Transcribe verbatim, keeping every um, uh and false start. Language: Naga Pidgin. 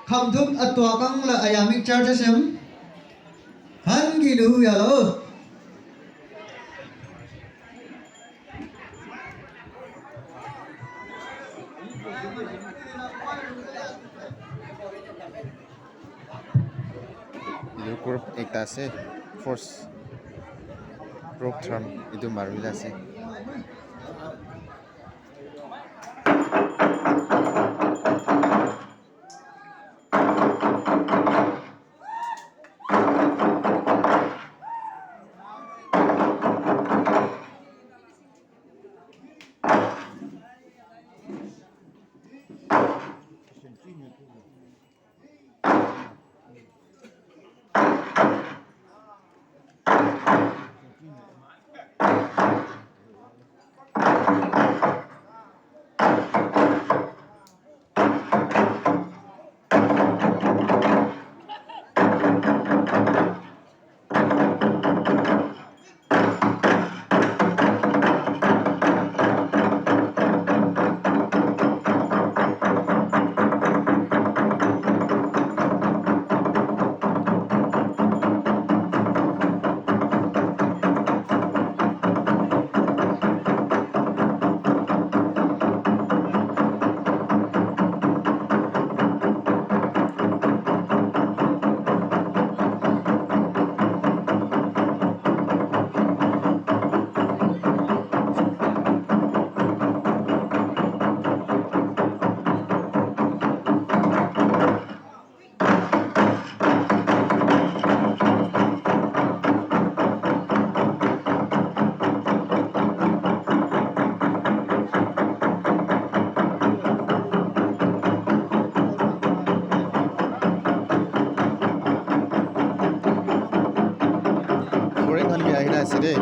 Khamthum atua kang la ayamik church asem. Hangi lu ya lo. Etu group ekta ase, first group term etu maribole ase. Foreign khan bi ahina ase de.